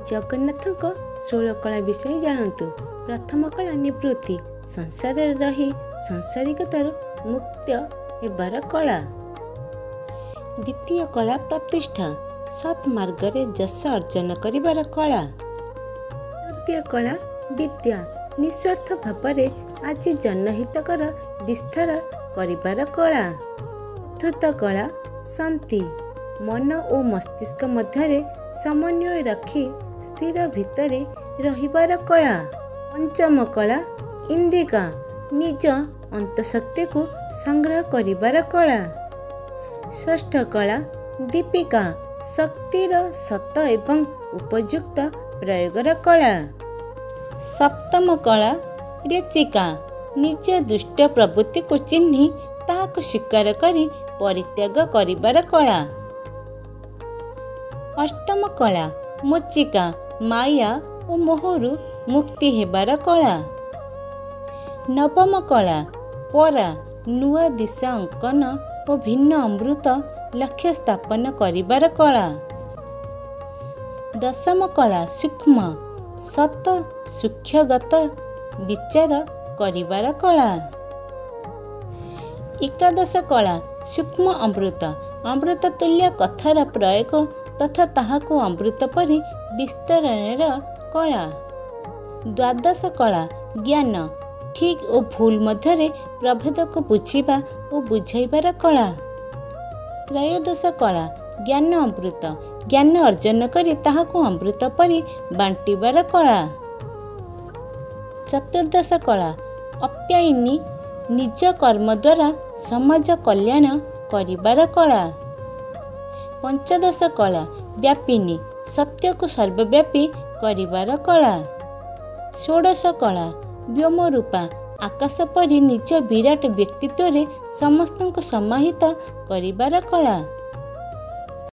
ଜଗନ୍ନାଥଙ୍କ 16 କଳା ବିଷୟ ଜାଣନ୍ତୁ। ପ୍ରଥମ କଳା ନିବୃତ୍ତି, ସଂସାରରେ ରହି ସଂସାରିକତାରୁ ମୁକ୍ତ ହେବାର କଳା। ଦ୍ୱିତୀୟ କଳା ପ୍ରତିଷ୍ଠା, ସତ୍ ମାର୍ଗରେ ଯଶ ଅର୍ଜନ କରିବାର କଳା। ତୃତୀୟ କଳା ବିଦ୍ୟା, ନିଃସ୍ୱାର୍ଥ ଭାବରେ ଆଜି ଜନହିତକର ବିସ୍ତାର କରିବାର କଳା। ଚତୁର୍ଥ କଳା ଶାନ୍ତି, ମନ ଓ ମସ୍ତିଷ୍କ ମଧ୍ୟରେ ସମନ୍ୱୟ ରଖି ସ୍ଥିର ଭିତରେ ରହିବାର କଳା। ପଞ୍ଚମ କଳା ଇନ୍ଦିକା, ନିଜ ଅନ୍ତଃଶକ୍ତିକୁ ସଂଗ୍ରହ କରିବାର କଳା। ଷଷ୍ଠ କଳା ଦୀପିକା, ଶକ୍ତିର ସତ ଏବଂ ଉପଯୁକ୍ତ ପ୍ରୟୋଗର କଳା। ସପ୍ତମ କଳା ରେଚିକା, ନିଜ ଦୁଷ୍ଟ ପ୍ରବୃତ୍ତିକୁ ଚିହ୍ନି ତାହାକୁ ସ୍ୱୀକାର କରି ପରିତ୍ୟାଗ କରିବାର କଳା। ଅଷ୍ଟମ କଳା ମୋଚିକା, ମାୟା ଓ ମୋହରୁ ମୁକ୍ତି ହେବାର କଳା। ନବମ କଳା ପରା, ନୂଆ ଦିଶା ଅଙ୍କନ ଓ ଭିନ୍ନ ଅମୃତ ଲକ୍ଷ୍ୟ ସ୍ଥାପନ କରିବାର କଳା। ଦଶମ କଳା ସୂକ୍ଷ୍ମ, ସତ ସୂକ୍ଷ୍ମଗତ ବିଚାର କରିବାର କଳା। ଏକାଦଶ କଳା ସୂକ୍ଷ୍ମ ଅମୃତ, ଅମୃତ ତୁଲ୍ୟ କଥାର ପ୍ରୟୋଗ ତଥା ତାହାକୁ ଅମୃତ ପରି ବିସ୍ତରଣର କଳା। ଦ୍ୱାଦଶ କଳା ଜ୍ଞାନ, ଠିକ୍ ଓ ଭୁଲ ମଧ୍ୟରେ ପ୍ରଭେଦକୁ ବୁଝିବା ଓ ବୁଝାଇବାର କଳା। ତ୍ରୟୋଦଶ କଳା ଜ୍ଞାନ ଅମୃତ, ଜ୍ଞାନ ଅର୍ଜନ କରି ତାହାକୁ ଅମୃତ ପରି ବାଣ୍ଟିବାର କଳା। ଚତୁର୍ଦ୍ଦଶ କଳା ଅପ୍ୟାୟିନୀ, ନିଜ କର୍ମ ଦ୍ୱାରା ସମାଜ କଲ୍ୟାଣ କରିବାର କଳା। ପଞ୍ଚଦଶ କଳା ବ୍ୟାପିନୀ, ସତ୍ୟକୁ ସର୍ବବ୍ୟାପୀ କରିବାର କଳା। ଷୋଡ଼ଶ କଳା ବ୍ୟୋମରୂପା, ଆକାଶ ପରି ନିଜ ବିରାଟ ବ୍ୟକ୍ତିତ୍ୱରେ ସମସ୍ତଙ୍କୁ ସମାହିତ କରିବାର କଳା।